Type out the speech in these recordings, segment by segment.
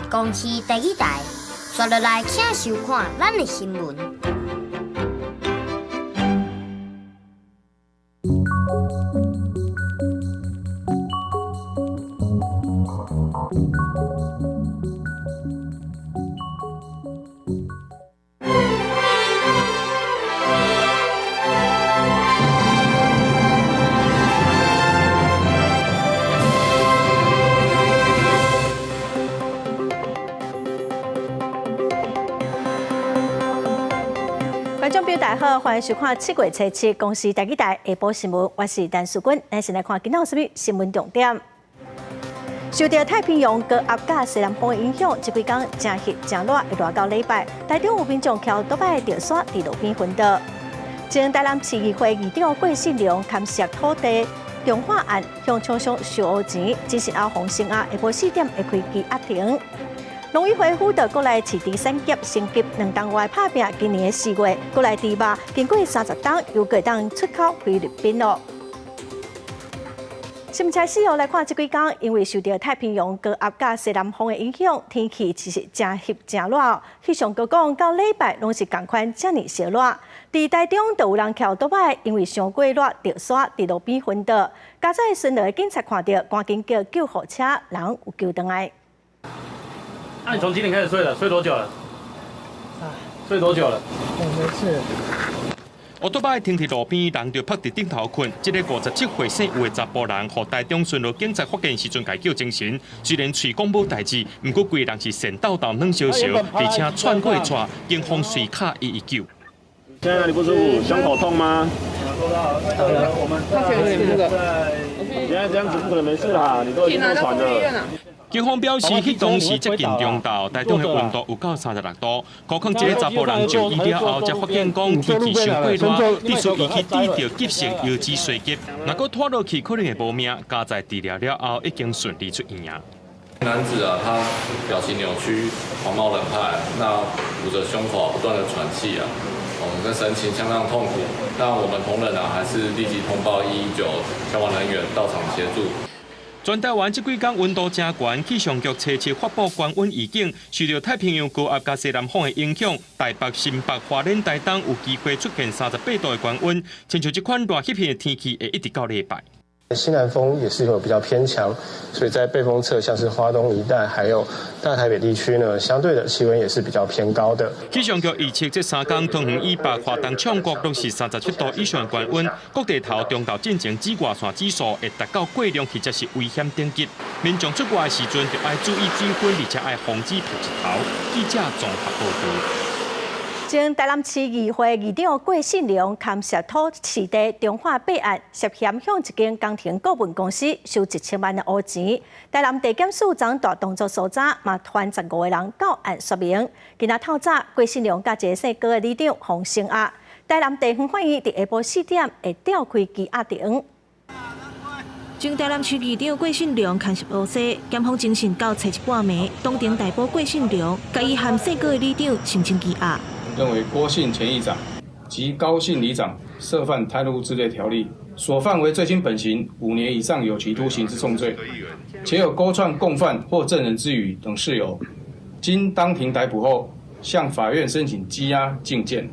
公視第一台，刷落來請收看咱的新聞。觀眾朋友大家好，歡迎收看7月初7公視台語台下晡新聞，我是陳淑君。咱先來看今仔有啥物新聞重點。受著太平洋高壓佮西南風的影響，這幾工誠翕誠熱，會熱到禮拜。台中有民眾騎歐多擺著山佇路邊昏倒。前台南市議會議長郭信良牽涉土地重劃案，向廠商收烏錢，偵訊後予聲押，下晡4點會開羈押庭。農委會輔導國內飼豬產業升級兩冬外拍拚，今年的4月，國內豬肉經過30冬，又會當出口菲律賓囉。新聞開始哦，來看這幾工，因為受著太平洋高壓佮西南風的影響，天氣其實誠翕誠熱。氣象局講，到禮拜攏是仝款遮爾燒熱。佇台中就有人騎歐多擺，因為傷過熱，著山佇路邊昏倒。佳哉巡邏的警察看著，趕緊叫救護車，人有救轉來。那你從幾點開始睡的？睡多久了？睡多久了？我沒事。歐多擺停佇路邊，人就趴佇頂頭睏。這个57歲姓吳的查埔人，予台中巡邏警察發現時陣，共叫精神。雖然喙講無代誌，毋過規个人是顫抖抖、軟燒燒，而且喘過喘，警方隨敲119。現在哪裡不舒服？胸口痛嗎？你現在這樣子不可能沒事啦，你都已經都喘了。警方表示，彼當時接近中晝，台中的溫度有到36度。何況這个查埔人就醫了後，才發現講天氣傷過熱，必須伊去治著急性腰肌衰竭。若閣拖落去，可能會無命。佳哉治療了後，已經順利出院啊。男子啊，他表情扭曲，狂冒冷汗，那捂著胸口不斷的喘氣啊，我們的神情相當痛苦。那我們同仁啊，還是立即通報119消防人員到場協助。全台灣這幾工溫度誠懸，氣象局初七發布高溫預警，受著太平洋高壓佮西南風的影響，台北、新北、花蓮、台東有機會出現38度的高溫，親像這款熱翕翕的天氣會一直到禮拜。西南風也是有比較偏強，所以在背風側，像是花東一帶，還有大台北地區呢，相對的氣溫也是比較偏高的。氣象局預測這三工，桃園以北、花東、唱國攏是37度以上的高溫，各地頭中晝進前紫外線指數會達到過量或者是危險等級。民眾出外的時陣就愛注意水分，而且愛防止曝日頭。記者綜合報導。前台南市議會議長郭信良牽涉土市地重劃弊案，涉嫌向一間工程顧問公司收1000萬的烏錢。台南地檢署昨大動作搜查，嘛傳15個人到案說明。今仔透早，郭信良佮一个姓郭的里長予聲押。台南地方法院佇下晡4點會調開羈押庭。前台南市議長郭信良牽涉烏紗，檢方偵訊到初七半暝，當庭逮捕郭信良，共伊和姓郭的里長申請羈押。認為郭姓前議長及高姓里長涉犯貪污治罪條例，所犯為最輕本刑5年以上有期徒刑之重罪，且有勾串共犯或證人之虞等事由，經當庭逮捕後，向法院申請羈押禁見。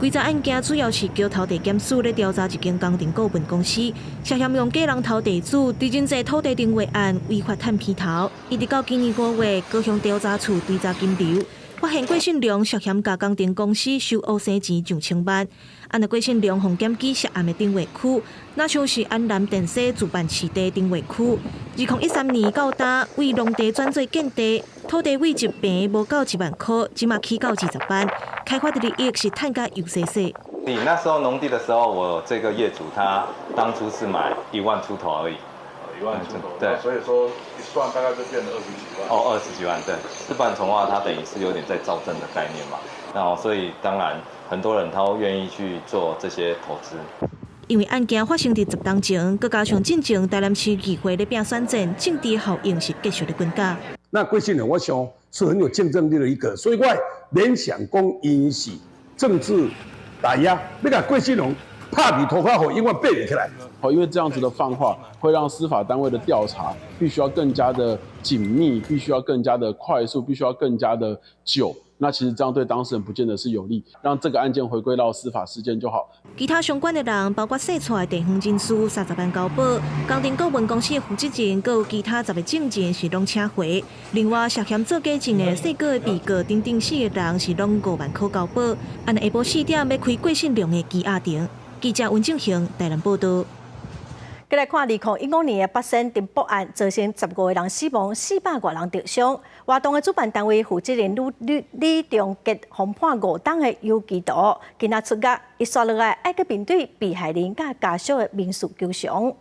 規則案件主要是橋頭地檢署咧調查一間工程顧問公司，涉嫌用假人頭地主佇真濟土地重劃案違法趁皮頭，一直到今年5月，高雄調查處追查金流。發現郭信良涉嫌共工程公司收烏紗錢上千萬，按呢郭信良予檢舉涉案的重劃區，若像是安南電西自辦市地重劃區，2013年到今，為農地轉做建地，土地每一坪無夠1萬箍，這馬起到20萬，開發的利益是趁甲油洗洗。你那時候農地的時候，我這個業主他當初是買1萬出頭而已。1萬出頭，對，所以說一算大概就變了20幾萬。哦，20幾萬，對，自辦重劃，它等於是有點在造鎮的概念嘛，然後所以當然很多人他會願意去做這些投資。因為案件發生佇10冬前，閣加上進前台南市議會咧拼選戰，政治效應是繼續咧滾加。那郭信良，我想是很有競爭力的一個，所以我聯想講，𪜶是政治打壓，你共郭信良拍佇塗跤，予永遠爬袂起來。好，因為這樣子的放話，會讓司法單位的調查必須要更加的緊密，必須要更加的快速，必須要更加的久。那其實這樣對當事人不見得是有利，讓這個案件回歸到司法事件就好。其他相關的人，包括細撮的地方人士30萬交保，工程顧問公司的負責人，閣有其他10個證人是攏請回。另外涉嫌做假證的細個的被告等等四個人是攏5萬箍交保。按下晡4點欲開郭信良的羈押庭。記者溫正雄台南報道。過來看2015年的八仙塵爆案，造成15個人死亡，400外人受傷。活動的主辦單位負責人呂李仲傑，予判5冬的有期徒，今仔出獄，伊紲落來愛閣面對被害人佮家屬的民事求償。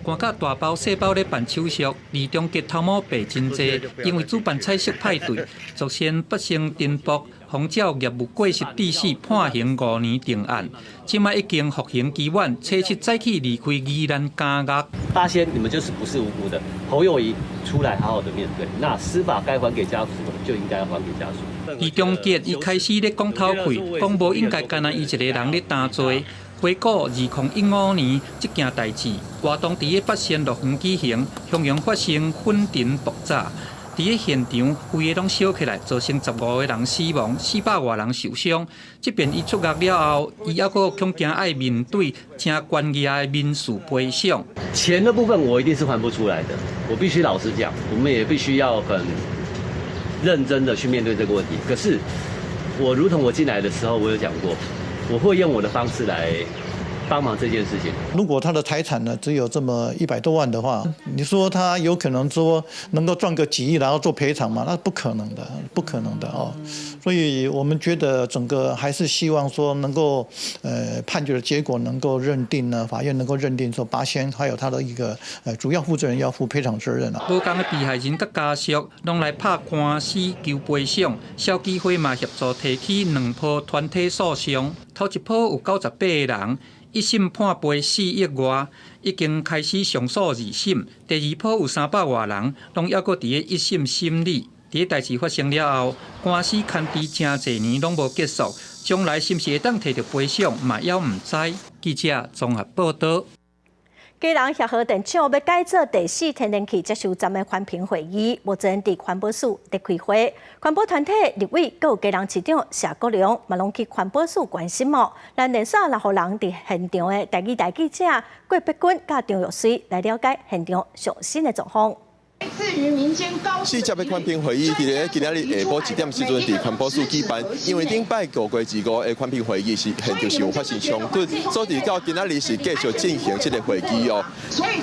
寒甲大包細包咧辦手續，李仲傑頭毛白真濟，因為主辦彩色派對，昨先發生塵爆，予照業務過失致死判刑5年定案，這擺已經服刑期滿，初七早起離開宜蘭監獄。八仙，你們就是不是無辜的，侯友宜出來好好的面對，那司法該還給家屬的就應該還給家屬。李仲傑一開始咧講頭氣，講無應該干焦伊一個人咧擔罪。回顧2015年這件代誌，活動佇咧八仙樂園舉行，向陽發生粉塵爆炸，佇咧現場規个攏燒起來，造成15個人死亡，400外人受傷。這邊伊出獄了後，伊猶閣恐驚愛面對誠懸額的民事賠償。錢的部分我一定是還不出來的，我必須老實講，我們也必須要很認真的去面對這個問題。可是我如同我進來的時候，我有講過。我會用我的方式來幫忙這件事情。如果他的財產呢只有這麼100多萬的話，你說他有可能說能夠賺個幾億然後做賠償嗎？那不可能的，不可能的哦。所以我們覺得整個還是希望說能夠，判決的結果能夠認定呢，法院能夠認定說八仙還有他的一個主要負責人要負賠償責任啊。無仝的被害人佮家屬攏來拍官司求賠償，消基會嘛協助提起兩波團體訴訟，頭一波有98個人。一審判賠4億外，已經開始上訴二審。第二波有300外人，攏猶閣佇咧一審審理。佇咧代誌發生了後，官司牽持誠濟年攏無結束，將來是毋是會當提著賠償，嘛猶毋知。記者綜合報導。基隆協和電廠欲改做第四天然氣接收站的環評會議，目前佇環保署佇開會。環保團體立委閣有基隆市長謝國樑嘛攏去環保署關心哦。咱連線來予人佇現場的台語台記者郭碧君佮張玉水來了解現場上新的狀況。四接的環評會議，佇咧今仔日下晡1點時陣，佇環保署舉辦。因為頂擺5月25的環評會議是現場是有發生衝突，所以到今仔日是繼續進行這個會議哦。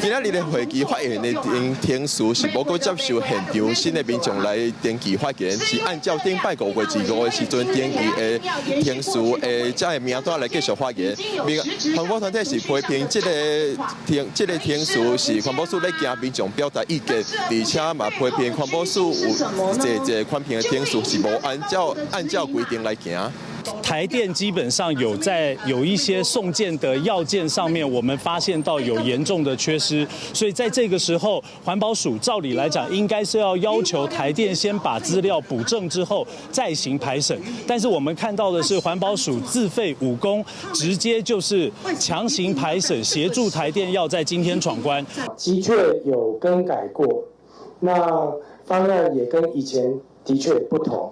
今仔日的會議發言的程序是無閣接受現場新的民眾來登記發言，是按照頂擺5月25的時陣登記的程序的這个名單來繼續發言。環保團體是批評這個程序是環保署咧驚民眾表達意見。而且嘛批評環保署有這這環評的程序是無按照規定來行。台電基本上有在有一些送件的要件上面，我們發現到有嚴重的缺失，所以在這個時候，環保署照理來講應該是要要求台電先把資料補正之後再行排審，但是我們看到的是環保署自廢武功，直接就是強行排審，協助台電要在今天闖關。的確有更改過，那方案也跟以前的確不同。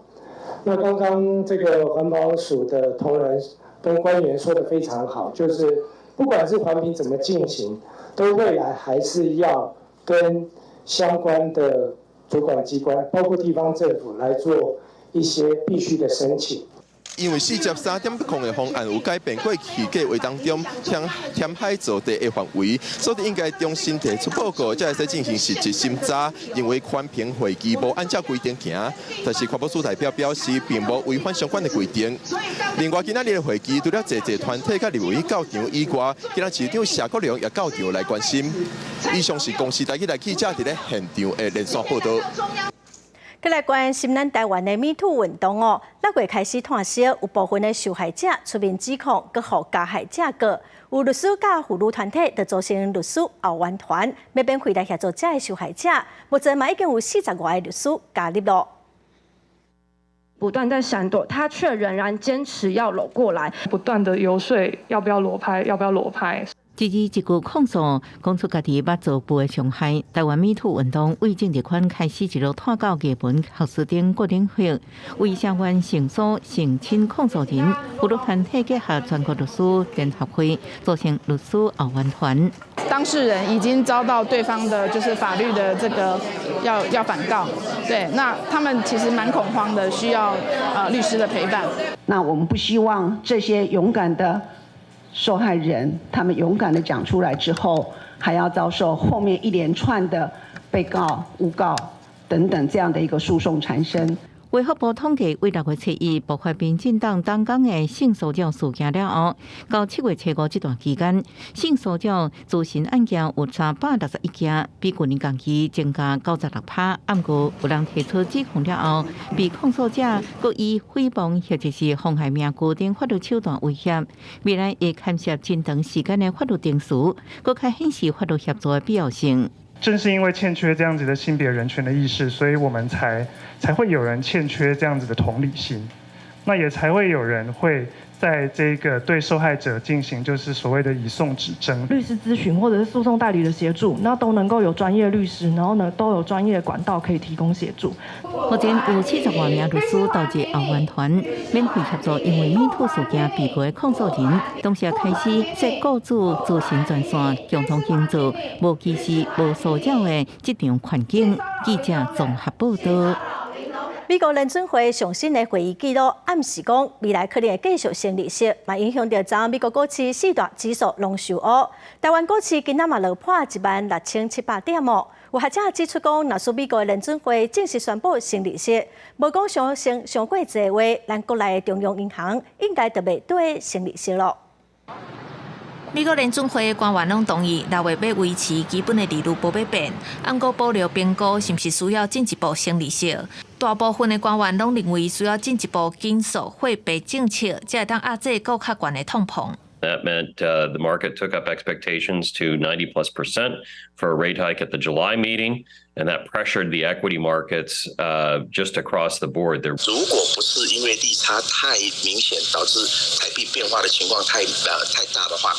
那剛剛這個環保署的同仁跟官員說得非常好，就是不管是環評怎麼進行，都未來還是要跟相關的主管機關，包括地方政府來做一些必須的申請。因為4接3.0的方案有改變過去計劃當中填海造地的範圍，所以應該重新提出報告，才會使進行實質審查。認為環評會議無按照規定行，但是環保署代表表示，並無違反相關的規定。另外，今仔日的會議除了濟濟團體佮立委到場以外，今仔市長謝國樑也到場來關心。以上是公視台語台記者佇咧現場的連線報導。閣來關心咱台灣的 Me Too 運動哦，6月開始湠燒，有部分的受害者出面指控，閣予加害者告。有律師佮婦女團體就組成律師後援團，欲免費來協助這个受害者。目前嘛已經有40外个律師加入囉。不斷在閃躲，他卻仍然堅持要摟過來，不斷的遊說要不要裸拍，要不要裸拍。一字一句控訴，講出家己捌遭報的傷害。台灣 Me Too 運動對政治圈開始一路拖到藝文學術頂各領域，為聲援性騷性侵控訴人，婦女團體結合全國律師聯合會，組成律師後援團。當事人已經遭到對方的，就是法律的這個要反告，對，那他們其實蠻恐慌的，需要律師的陪伴。那我們不希望這些勇敢的受害人，他們勇敢的講出來之後，還要遭受後面一連串的被告、誣告等等這樣的一個訴訟纏身。衛福部統計，對6月7日爆發民進黨黨工的性騷擾事件了後，到7月5這段期間，性騷擾諮詢案件有361件，比去年同期增加96%。毋過有人提出指控了後，被控訴者閣以誹謗或者是妨害名譽等法律手段威脅，未來會牽涉真長時間的法律程序，閣較顯示法律協助的必要性。正是因為欠缺這樣子的性別人權的意識，所以我們才會有人欠缺這樣子的同理心，那也才會有人會在這個對受害者進行就是所謂的以訟止爭。律師諮詢或者是訴訟代理的協助，那都能夠有專業律師，然後呢都有專業管道可以提供協助。目前有70外名律師投入後援團，免費協助因為 MeToo 事件被告的控訴人，同時開始設雇主諮詢專線，共同營造無歧視、無騷擾的職場環境。記者綜合報道。美國聯準會上新的會議記錄暗示講，未來可能會繼續升利息，嘛影響著昨昏美國股市四大指數攏受烏。台灣股市今仔嘛落破16,700點哦。有學者指出講，若是美國聯準會正式宣布升利息，無講上升傷過濟的話，咱國內的中央銀行應該就袂對升利息咯。美國聯準會官員攏同意，6月欲維持基本的利率無欲變，毋過保留評估是毋是需要進一步升利息。大部分的官員攏認為需要進一步緊縮貨幣政策，才會當壓制閣較懸的通膨。 That meant the market took up expectations to 90 plus percent for a rate hike at the July meeting, and that pressured the equity markets just across the board. 如果不是因為利差太明顯，導致台幣變化的情況太大的話，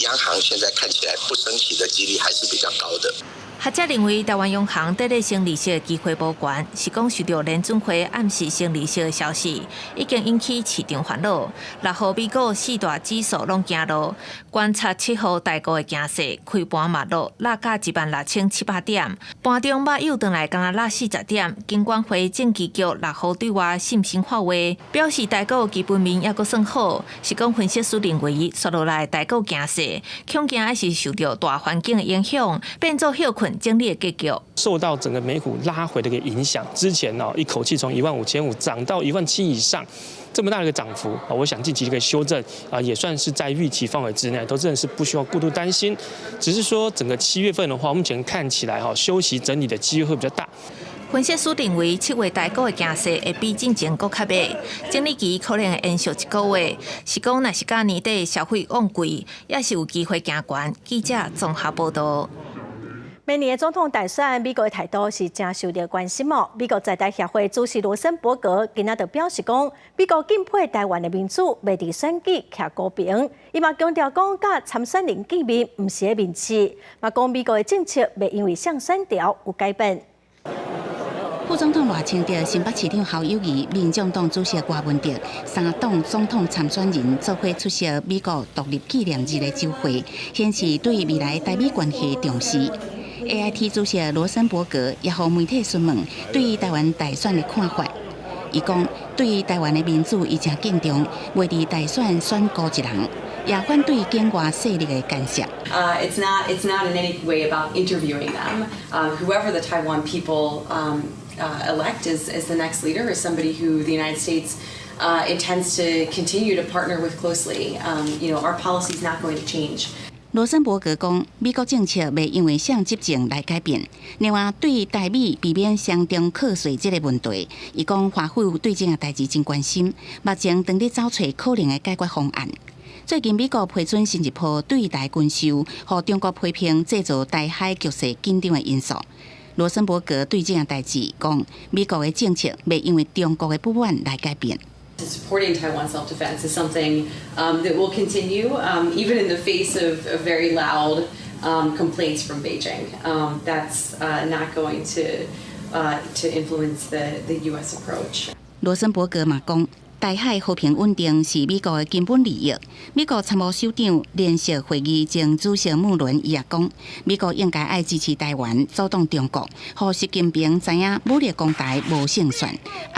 央行現在看起來不升息的幾率還是比較高的。學者認為，台灣央行綴咧升利息的機會無懸，是講受著聯準會暗示升利息的消息，已經引起市場煩惱。6號美股四大指數攏行落，觀察7號台股的走勢，開盤嘛落，落甲16,700點，盤中嘛又轉來敢若落40點。金管會證期局6號對外信心喊話，表示台股基本面猶閣算好，是講分析師認為，紲落來台股走勢，恐驚還是受著大環境的影響，變做歇睏整理的格局。受到整個美股拉回的一個影響，之前呢一口氣從15,500漲到17,000以上，這麼大的一個漲幅啊，我想近期這個修正啊，也算是在預期範圍之內，投資人是不需要過度擔心。只是說整個7月份的話，目前看起來哈，休息整理的機會比較大。分析師認為，7月台股的走勢會比進前閣較䆀，整理期可能會延續一個月。是講，若是到年底消費旺季，也是有機會行懸。記者綜合報道。明年的總統大選，美國的態度是誠受著關心哦。美國在台協會主席羅森伯格今仔就表示講，美國敬佩台灣的民主，袂佇選舉徛孤邊。伊嘛強調講，佮參選人見面毋是咧面試，嘛講美國的政策袂因為誰選著有改變。副總統賴清德、新北市長侯友宜、民眾黨主席柯文哲三黨總統參選人做伙出席美國獨立紀念日的酒會，顯示對未來台美關係重視。AIT 主席羅森伯格也予媒體詢問對台灣大選的看法。伊講對台灣的民主伊誠敬重，袂佇大選選孤一人，也反對境外勢力的干涉。 It's not in any way about interviewing them. Whoever the Taiwan people elect as the next leader is somebody who the United States intends to continue to partner with closely. Our policy is not going to change. 羅森伯格講，美國政策袂因為誰執政來改變。另外，對台美避免雙重課稅這個問題，伊講華府對這個代誌真關心，目前正佇走揣可能的解決方案。最近美國批准新一波對台軍售，予中國批評製造台海局勢緊張的因素。羅森伯格對這件代誌講，美國的政策袂因為中國的不滿來改變。 Supporting Taiwan self-defense is something that will continue, even in the face of very loud complaints from Beijing. That's not going to influence the U.S. approach. 羅森伯格嘛講，台海和平穩定是美國的根本利益。美國參謀首長聯席會議前主席穆倫伊也講，美國應該愛支持台灣，阻擋中國，予習近平知影武力攻台無勝算。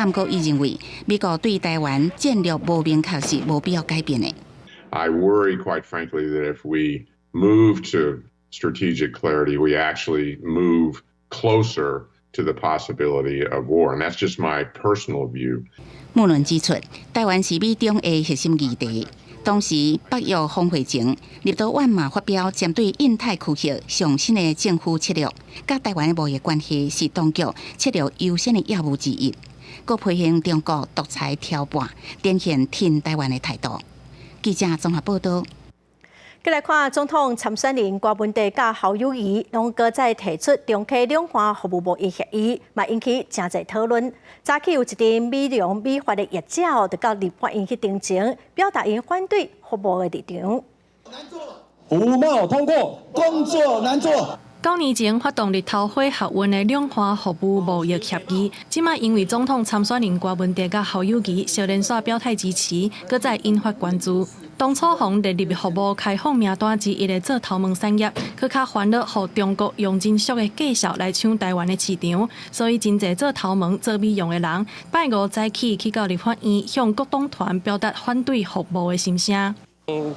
毋過伊認為，美國對台灣戰略無明確是無必要改變的。 I worry, quite frankly, that if we move to strategic clarity, we actually move closer to the possibility of war, and that's just my personal view. 穆倫指出，台灣是美中的核心議題。同時，北約峰會前，立陶宛嘛發表針對印太區域上新的政府策略，佮台灣的貿易關係是當局策略優先的業務之一。閣批評中國獨裁挑撥，展現挺台灣的態度。記者綜合報道。繼來看總統參選人柯文哲佮侯友宜，攏閣再提出重啟兩岸服務貿易協議，嘛引起誠濟討論。早起有一陣美容美髮的業者就到立法院去陳情，表達𪜶反對服貿的立場。服貿通過，工作難做。9年前發動日頭火學運的兩岸服務貿易協議，這擺因為總統參選人柯文哲佮侯友宜相連紲表態支持，閣再引發關注。當初予列入服貿開放名單之一的做頭毛產業，閣較煩惱，予中國用真俗的價數來搶台灣的市場，所以真濟做頭毛、做美容的人，拜五早起去到立法院，向各黨團表達反對服貿的心聲。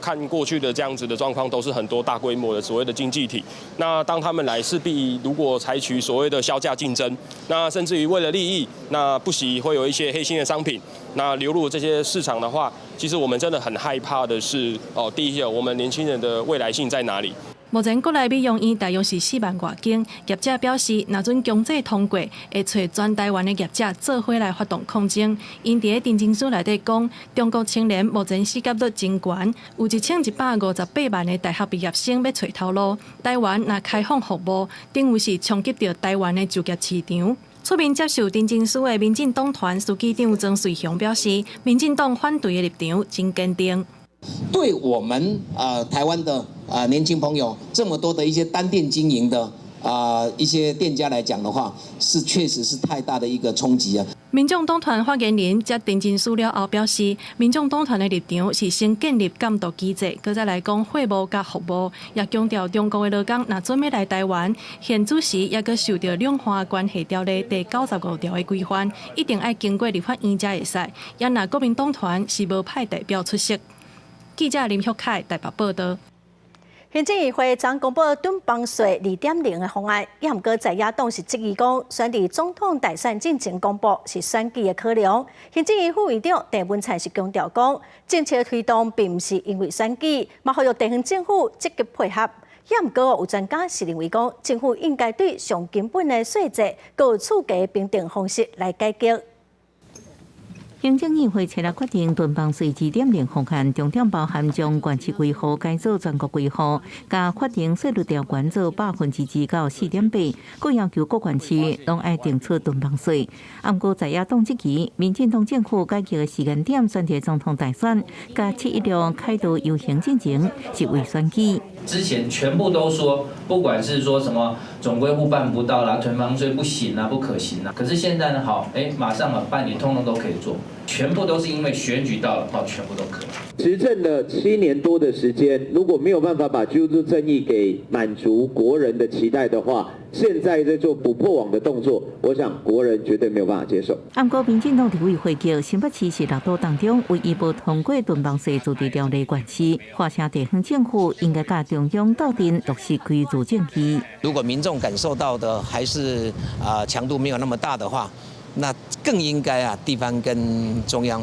看過去的這樣子的狀況，都是很多大規模的所謂的經濟體。那當他們來，勢必如果採取所謂的削價競爭，那甚至於為了利益，那不惜會有一些黑心的商品，那流入這些市場的話，其實我們真的很害怕的是，哦，第一個，我們年輕人的未來性在哪裡？目前國內美容院大約是4萬外間，業者表示，若準強制通過，會揣全台灣的業者做伙來發動抗爭。𪜶佇咧陳情書內底講，中國青年目前失業率真懸，有1158萬的大學畢業生欲揣頭路。台灣若開放服貿，等於是衝擊著台灣的就業市場。出面接受陳情書的民進黨團書記長莊瑞雄表示，民進黨反對的立場真堅定。對我們台灣的年輕朋友這麼多的一些單店經營的一些店家來講的話，是確實是太大的一個衝擊啊。民眾黨團發言人接陳情書了後表示，民眾黨團的立場是先建立監督機制，閣再來講貨貿佮服貿，也強調中國的勞工若準欲來台灣，現此時猶閣受著兩岸關係條例第95條的規範，一定愛經過立法院才會使。也若國民黨團是無派代表出席。記者林旭凱台北報道。行政院會昨公布囤房稅2.0的方案，也毋過在野黨是質疑講，選佇總統大選進前公布是選舉的考量。行政院副院長鄭文燦是強調講，政策推動並毋是因為選舉，嘛呼籲地方政府積極配合。也毋過有專家是認為講，政府應該對上根本的稅制、閣有厝價評定方式來改革。行政院會初六決定囤房稅2.0方案，重點包含將縣市規劃改做全國規劃，共法定稅率調懸做2%到4.8%，閣要求各縣市攏愛定出囤房稅。毋過在野黨質疑，民進黨政府改革的時間點選佇總統大選，佮7·16凱道遊行進前是為選舉。之前全部都說，不管是說什麼總歸戶辦不到啦，囤房稅不行啊，不可行啊。可是現在呢，好，哎，馬上啊，半年通通都可以做。全部都是因為選舉到了，哦，全部都可以。執政了7年多的時間，如果沒有辦法把居住正義給滿足國人的期待的話，現在在做補破網的動作，我想國人絕對沒有辦法接受。毋過民進黨立委回擊，新北市是六都當中唯一無通過囤房稅自治條例縣市，華城地方政府應該佮中央鬥陣落實居住正義。如果民眾感受到的還是啊強度沒有那麼大的話，那更應該啊，地方跟中央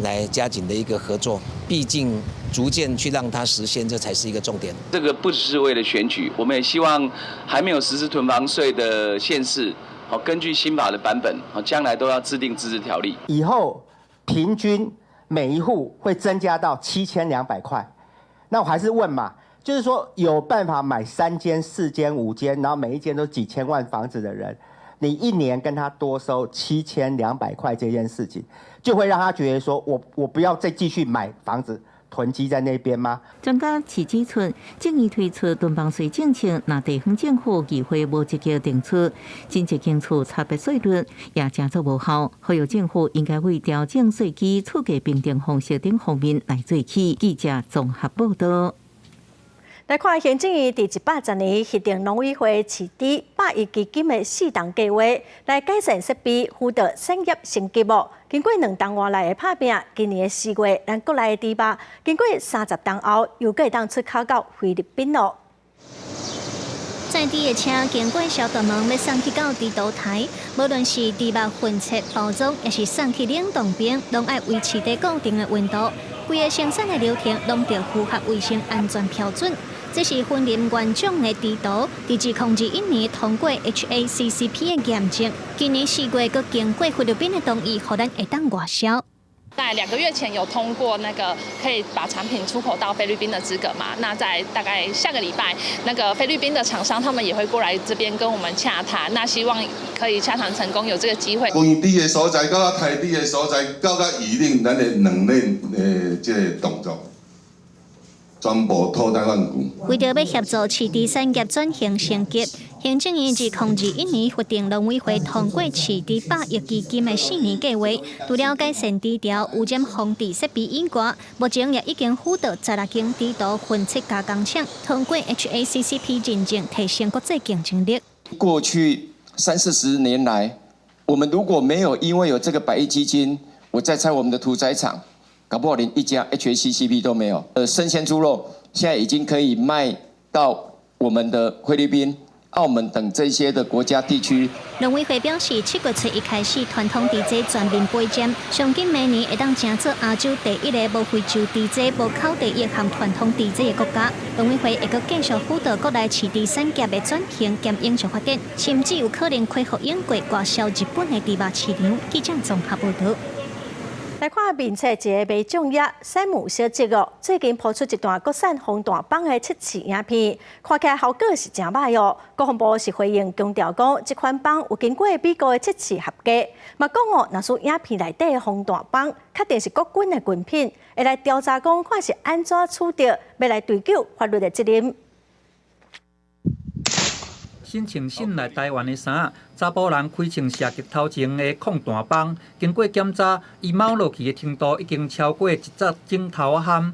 來加緊的一個合作，畢竟逐漸去讓它實現，這才是一個重點。這個不只是為了選舉，我們也希望還沒有實施囤房稅的縣市，好，根據新法的版本，好，將來都要制定自治條例。以後平均每一戶會增加到7200塊，那我還是問嘛，就是說有辦法買三間、四間、五間，然後每一間都幾千萬房子的人，你一年跟他多收7200塊這件事情，就會讓他覺得說我不要再繼續買房子囤積在那邊嗎？專家是指出，政院推出囤房稅政策，若地方政府議會無積極定出，真濟間厝差別稅率也誠做無效，呼籲政府應該為調整稅基、厝價評定方式等方面來做起。記者綜合報道。來看行政院佇110年核定農委會飼豬百億基金的四冬計畫，來改善設備，輔導產業升級哦。經過2冬外來的拍拚，今年的4月，咱國內的豬肉經過30冬後，又閣會當出口到菲律賓咯。載豬的車經過消毒門，欲送去到豬屠台，無論是豬肉分切包裝，抑是送去冷凍冰，攏愛維持佇固定的溫度。規個生產的流程攏著符合衛生安全標準。這是雲林原廠的豬屠，佇2021年通過 HACCP 的驗證，今年4月閣經過菲律賓的同意，予咱會當外銷。在2個月前有通過那個可以把產品出口到菲律賓的資格嘛？那在大概下個禮拜，那個菲律賓的廠商他們也會過來這邊跟我們洽談，那希望可以洽談成功，有這個機會。耕豬的所在，到甲刣豬的所在，到甲預冷，咱的冷鏈的這個動作，全部套台灣去。為著欲協助飼豬產業轉型升級，行政院2021年核定農委會通過飼豬百億基金的4年計劃，除了改善豬條污染防治設備以外，目前也已經輔導16間豬屠分切加工廠通過 HACCP 認證，提升國際競爭力。過去三四十年來，我們如果沒有因為有這個百億基金，我再拆我們的屠宰場，搞不好連一家 HACCP 都沒有。生鮮豬肉現在已經可以賣到我們的菲律賓、澳門等這些的國家地區。農委會表示，7月初一開始，傳統豬隻全面備檢，上緊明年會當成做亞洲第一个無非洲豬隻、無口蹄疫和傳統豬隻的國家。農委會會閣繼續輔導國內飼豬產業的轉型兼永續發展，甚至有可能開放英國外銷日本的豬肉市場。記者綜合報導。來看面冊一个賣粽葉山姆小姐哦，最近拋出一段國產防彈枋的測試影片，看起來效果是誠䆀哦。國防部是回應強調講，這款枋有經過美國的測試合格，嘛講哦，若是影片內底的防彈枋確定是國軍的軍品，會來調查講看是按怎取得，欲來追究法律的責任。身穿信賴台灣的衫，查埔人開槍射擊頭前的抗彈枋，經過檢查，伊貓落去的程度已經超過一隻指頭仔含。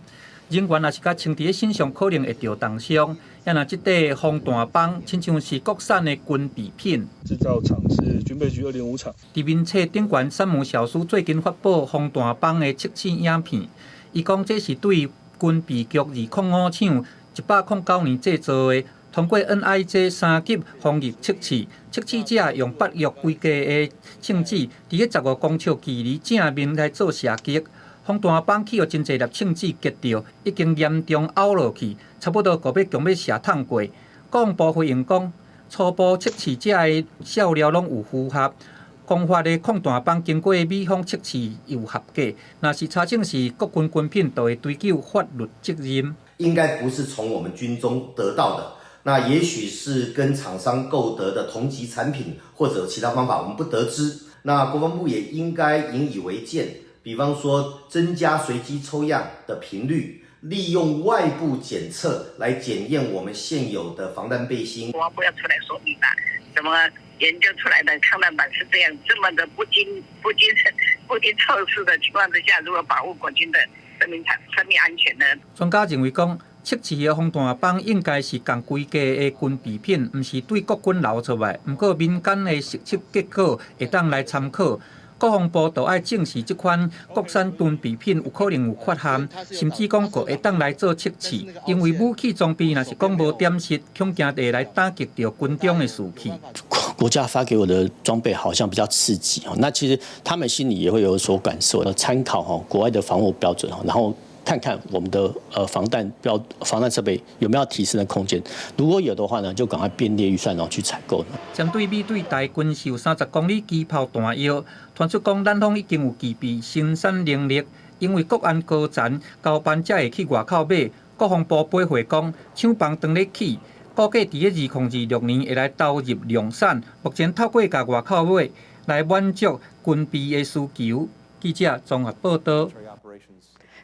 人員若是共穿佇咧身上，可能會著重傷。啊若這塊防彈枋，親像是國產的軍備品。製造廠是軍備局205廠。佇面冊頂懸山姆小蘇最近發布防彈枋的測試影片，伊講這是對軍備局205廠109年製造的。通過 NIJ 3級防疫測試，測試者用北約規格的槍子，佇咧15公尺距離正面來做射擊，防彈枋去予真濟粒槍子擊著，已經嚴重凹落去，差不多閣欲強欲射燙過。國防部回應講，初步測試者的數料攏有符合，公發的抗彈枋經過美方測試有合格，若是查證是國軍軍品，就會追究法律責任。應該不是從我們軍中得到的。那也許是跟廠商購得的同級產品，或者其他方法，我們不得知。那國防部也應該引以為鑑，比方說增加隨機抽樣的頻率，利用外部檢測來檢驗我們現有的防彈背心。國防部要出來說明啦，怎麼研究出來的抗彈板是這樣，這麼的不經測試的情況之下，如何保護國軍的生命安全呢？專家認為講，測試的防彈枋應該是仝規格的軍備品，毋是對國軍流出來。毋過民間的實測結果會當來參考。國防部就愛證實這款國產軍備品有可能有缺陷，甚至講閣會當來做測試。因為武器裝備若是講無點實，恐驚會來打擊著軍中的士氣。國家發給我的裝備好像比較刺激哦，那其實他們心裡也會有所感受，參考哈國外的防護標準，然後看看我們的防彈設備有沒有提升的空間，如果有的話呢，就趕快編列預算然後去採購。針對美對台軍售30公里機炮彈藥，傳出講咱方已經有具備生產能力，因為國安高層交班才會去外口買。國防部回覆講，廠房當咧起，估計佇咧2026年會來投入量產。目前透過共外口買來滿足軍備的需求。記者綜合報道。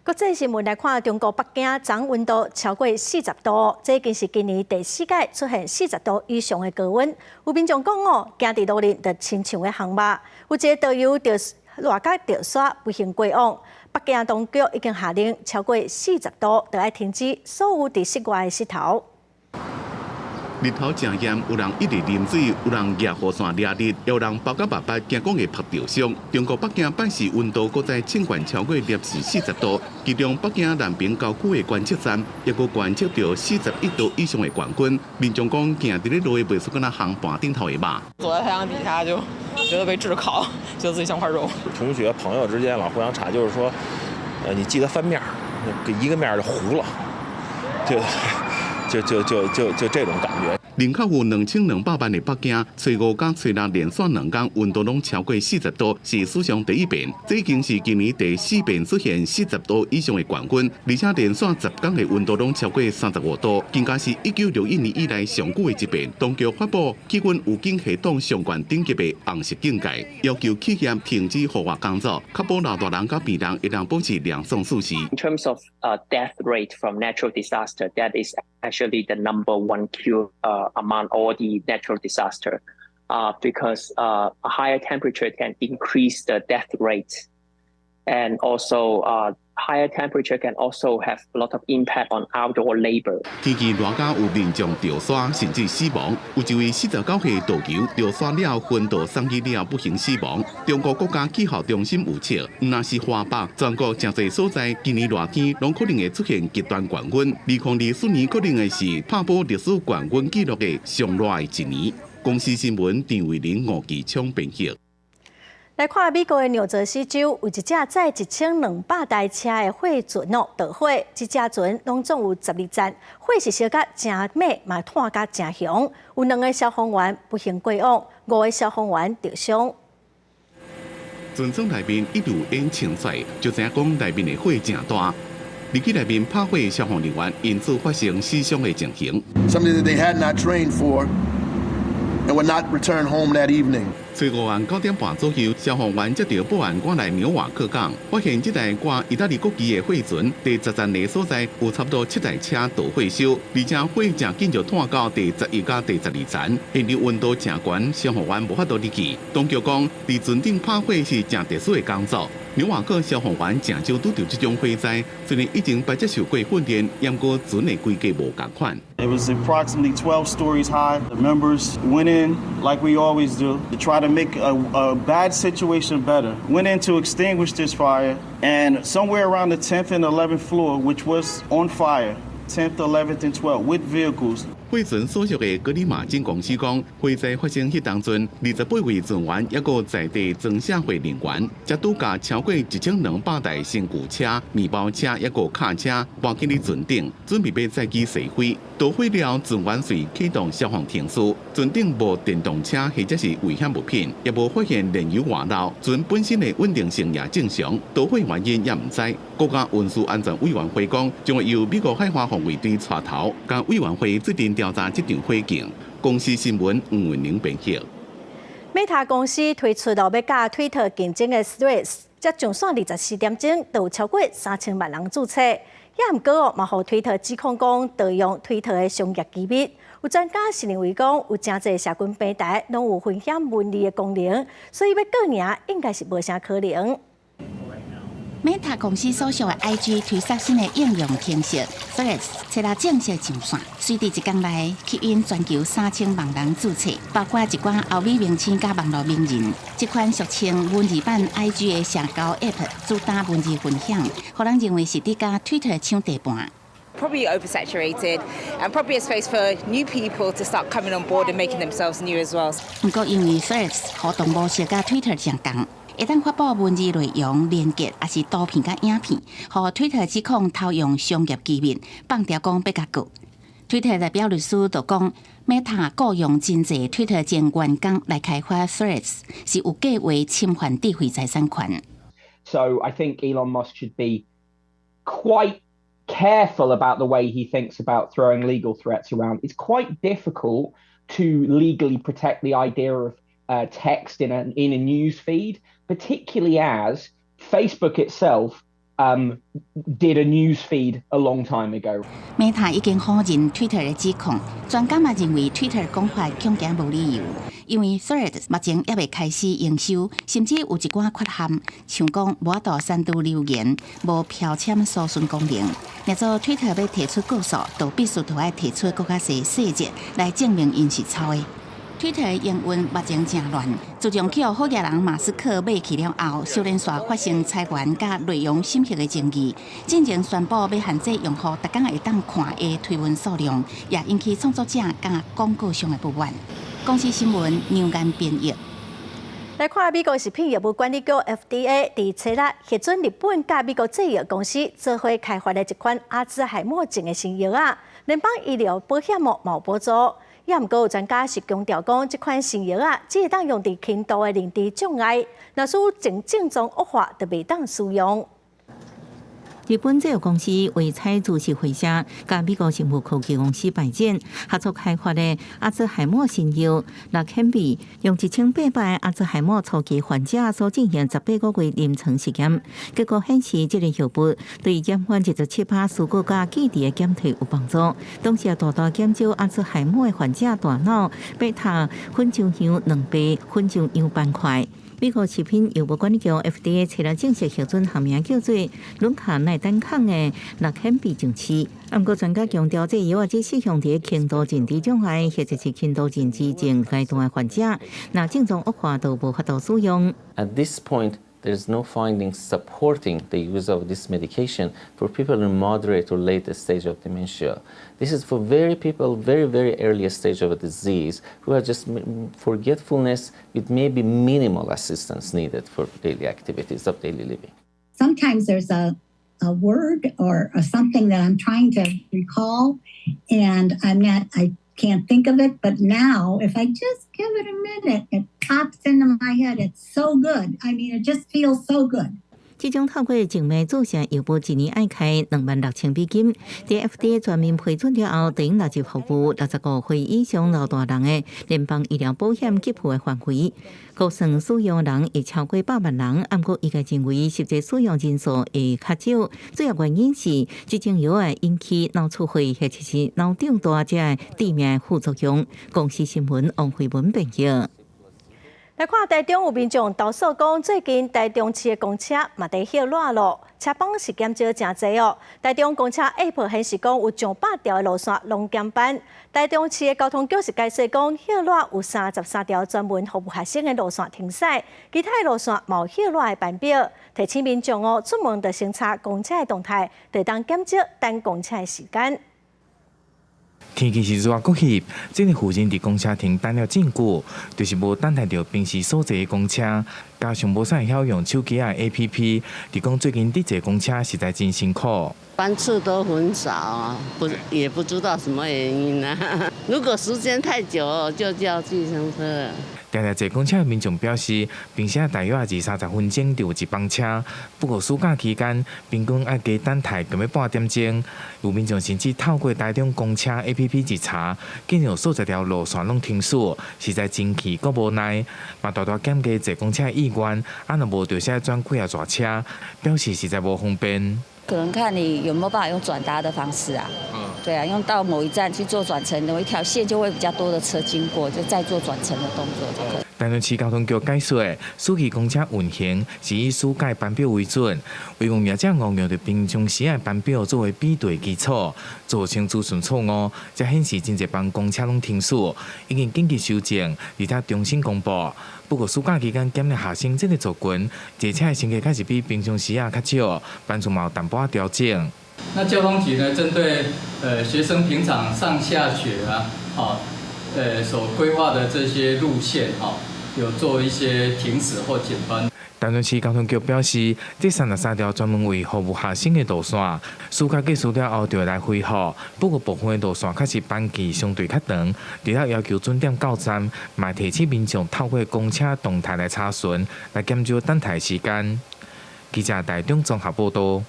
國際新聞來看，中國北京昨昏溫度超過40度，這已經是今年第四擺出現四十度以上的高溫。有民眾講哦，行佇路面就親像咧烘肉，有一个導遊就熱甲著沙，不幸過往。北京當局已經下令，超過四十度就愛停止所有佇室外的穡頭。日頭誠炎，有人一直啉水，有人舉雨傘掠日，有人包甲目腹，驚講會曝著傷。中國北京拜四溫度閣再衝懸超過攝氏40度，其中北京南平郊區的觀測站抑閣觀測著41度以上的高溫。民眾講，行佇咧路的袂輸敢若烘盤頂頭的肉。坐在太陽底下就覺得被炙烤，覺得自己像塊肉。同學朋友之間老互相查，就是說，你記得翻面，一個面就糊了，就就就就就就這種感覺。人口有2200萬的北京，初五佮初六連續兩工溫度攏超過四十度，是史上第一遍。這已經是今年第四遍出現四十度以上的高溫，而且連續10工的溫度攏超過35度，更加是1961年以來上久的一遍。當局發布氣溫預警系統上懸等級的紅色警戒，要求企業停止戶外工作，確保老大人佮病人會當保持涼爽舒適。 In terms of death rate from natural disaster, that is actually the number one killer among all the natural disaster, because a higher temperature can increase the death rate, and also higher temperature can also have a lot of impact on outdoor labor. 天氣熱甲有民眾著沙甚至死亡，有一位49歲導遊著沙了昏倒送醫了不幸死亡。中國國家氣候中心預測，毋但是華北，全國誠濟所在，今年熱天攏可能會出現極端高溫。2024年可能會是拍破歷史高溫紀錄的上熱的一年。公視新聞張慧玲、吳繼昌編譯。來看美國的紐澤西州，有一隻載1200台車的貨船哦著火，這隻船攏總有12層，火勢燒甲誠猛，嘛湠甲誠雄，有兩个消防員不幸過往，五个消防員著傷。船艙內面一路煙衝出來，就知影講內面的火誠大。入去內面拍火的消防人員因此發生死傷的情形。 Something that they had not trained for and would not return home that evening. 初五晚9點半左右，消防員接到報案，趕來紐瓦克港，發現這台掛意大利國旗的貨船，第十層的所在有差不多七台車著火燒，而且火誠緊就湠到第11佮第12層，現場溫度誠懸，消防員無法度入去。當局講，佇船頂拍火是誠特殊的工作。紐瓦克消防員誠少拄著這種火災，雖然已經捌接受過訓練，毋過船的規格無仝款。 It was approximately 12 stories high. The members went in like we always do to try to make a bad situation better. Went in to extinguish this fire, and somewhere around the 10th and 11th floor, which was on fire, 10th, 11th, and 12th, with vehicles. 貨船所屬的格里馬金公司講，火災發生彼當陣，28位船員抑閣在地裝卸貨人員，才拄共超過1200台身軀車、麵包車抑閣卡車搬進佇船頂，準備欲載去西非。著火了，船員隨啟動消防程序，船頂無電動車或者是危險物品，也無發現燃油外漏，船本身的穩定性也正常，著火原因也毋知。國家運輸安全委員會講，將會由美國海岸防衛隊帶頭，共委員會做陣調查這場火警。公視新聞吳文玲編譯。 Meta 公司推出了欲佮推特競爭的 Threads，才上線24點鐘，就有超過3000萬人註冊。也毋過哦，嘛予推特指控講盜用推特的商業機密。有專家是認為講，有誠濟社群平台攏有分享文字的功能，所以欲告贏應該是無啥可能。 Meta 公司所屬的 IG 推出新的應用程式 Threads，初六正式上線，隨佇一工內吸引全球3000萬人註冊，包括一寡歐美明星佮網路名人。這款俗稱文字版 IG 的社交 App 主打文字分享，予人認為是佇佮 Twitter 搶地盤。 Probably oversaturated and probably a space for new people to start coming on board and making themselves new as well. 毋過因為 Threads 互動模式佮 Twitter 相仝，會當發布文字內容、連結，抑是圖片佮影片，予推特指控偷用商業機密，放調講欲共告。推特代表律師就講，Meta 雇用真濟推特前員工來開發 Threads，是有計劃侵犯智慧財產權。 So I think Elon Musk should be quite Careful about the way he thinks about throwing legal threats around. It's quite difficult to legally protect the idea of text in a news feed, particularly as Facebook itself did a news feed a long time ago. Meta 已經否認 Twitter 的指控，專家嘛認為 Twitter 講法恐驚無理由，因為 Threads 目前猶未開始營收，甚至有一寡缺陷，像講無法度刪除留言、無標籤搜尋功能。若做 Twitter 欲提出告訴，就必須著愛提出閣較濟細節來證明𪜶是抄的。Twitter 營運目前誠亂，自從予好額人馬斯克買去了後，小連續發生裁員佮內容審核的爭議。進前宣布欲限制用戶逐工會當看的推文數量，也引起創作者佮廣告商的不滿。公視新聞楊岩編譯。來看美國食品藥物管理局 FDA 佇初六核准日本佮美國製藥公司做伙開發的一款阿茲海默症的新藥仔，聯邦醫療保險嘛有補助。也毋過有專家是強調講，這款新藥仔只會當用佇輕度的認知障礙，若是症症狀惡化，就袂當使用。日本製藥公司衛彩株式會社佮美國生物科技公司百濟合作開發的阿茲海默新藥拉肯比，用1800個阿茲海默初期患者所進行18個月臨床實驗，結果顯示這个藥物對減緩27%思覺佮記憶的減退有幫助，同時也大大減少阿茲海默的患者大腦貝塔粉狀樣兩倍粉狀樣斑塊。美國食品藥物管理局 FDA 初六正式核准學名叫做倫卡奈單抗的拉肯比上市。毋過專家強調，這藥仔只適用佇輕度認知障礙或者是輕度認知症階段的患者，若症狀惡化就無法度使用。 At this point, there is no findings supporting the use of this medication for people in moderate or late stage of dementia. This is for very people, very, very early stage of a disease who have just forgetfulness with maybe minimal assistance needed for daily activities of daily living. Sometimes there's a word or a something that I'm trying to recall and I'm not, I can't think of it. But now, if I just give it a minute, it pops into my head. It's so good. I mean, it just feels so good. 這種透過靜脈注射藥物，一年愛開26,000美金。佇 FDA 全面批准了後，就納入服務65歲以上老大人的聯邦醫療保險給付的範圍。估算使用人會超過100萬人，毋過醫界認為實際使用人數會較少。主要原因是這種藥會引起腦出血或者是腦脹大這致命副作用。公視新聞王慧文編譯。來看台中有民眾投訴講，最近台中市的公車嘛佇歇熱咯，車班是減少誠濟哦。台中公車 App 顯示講有上百條的路線攏減班。台中市的交通局是解釋講，歇熱有33條專門服務學生的路線停駛，其他的路線無歇熱的班表。提醒民眾哦，出門就先查公車的動態，就會當減少等公車的時間。天氣是熱閣翕，這个婦人佇公車亭等了真久，就是無等待著平時所坐的公車，加上無啥會曉用手機仔 APP，佇講最近佇坐公車實在真辛苦。班次都很少啊，不也不知道什麼原因啊。如果時間太久，就叫計程車。定定坐公車的民眾表示，平時大約20-30分鐘就有一班車，不過暑假期間平均愛加等待近欲半點鐘。有民眾甚至透過台中公車 APP 一查，竟然有數十條路線攏停駛，實在真氣閣無奈，嘛大大減低坐公車的意願。啊，若無就是愛轉幾仔逝車，表示實在無方便。可能看你有沒有辦法用轉搭的方式啊？對啊，用到某一站去做轉乘，某一條線就會比較多的車經過，就再做轉乘的動作就可以。台中市交通局解釋，暑期公車運行是以暑假班表為準，維運業者誤用著平常時的班表作為比對基礎，造成資訊錯誤，才顯示真濟班公車攏停駛，已經緊急修正，而且重新公布。不過暑假期間減了學生這个族群，坐車的乘客確實比平常時仔較少，班次嘛有淡薄仔調整。那交通局呢，針對學生平常上下學啊，所規劃的這些路線，有做一些停駛或減班。台中市交通局表示，這33條專門為服務學生的路線，暑假結束了後就會來恢復。不過部分的路線確實班期相對較長，除了要求準點到站，嘛提醒民眾透過公車動態來查詢，來減少等待時間。記者台中綜合報道。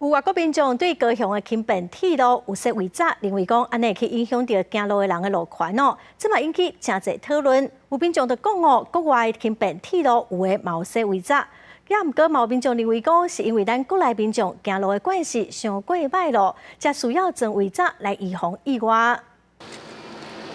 有外國民眾對高雄的輕便鐵路有設圍柵，認為講按呢會去影響著行路的人的路權哦，這嘛引起誠濟討論。有民眾就講哦，國外輕便鐵路有的嘛有設圍柵，也毋過嘛有民眾認為講，是因為咱國內民眾行路的慣勢傷過䆀咯，才需要裝圍柵來預防意外。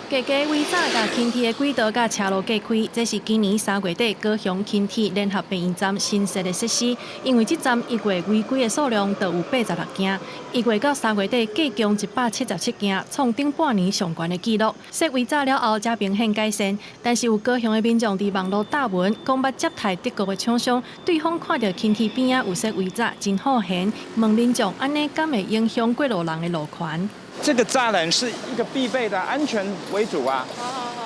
加加圍柵共輕鐵的軌道佮車路隔開，這是今年3月底高雄輕鐵聯合捷運站新設的設施。因為這站一月違規的數量就有86件，1月到3月底計共177件，創頂半年上懸的紀錄。設圍柵了後，才明顯改善。但是有高雄的民眾佇網路貼文，講捌接待德國的廠商，對方看著輕鐵邊仔有設圍柵，真好閒，問民眾按呢敢會影響過路人的路權？這個柵欄是一個必備的安全為主啊，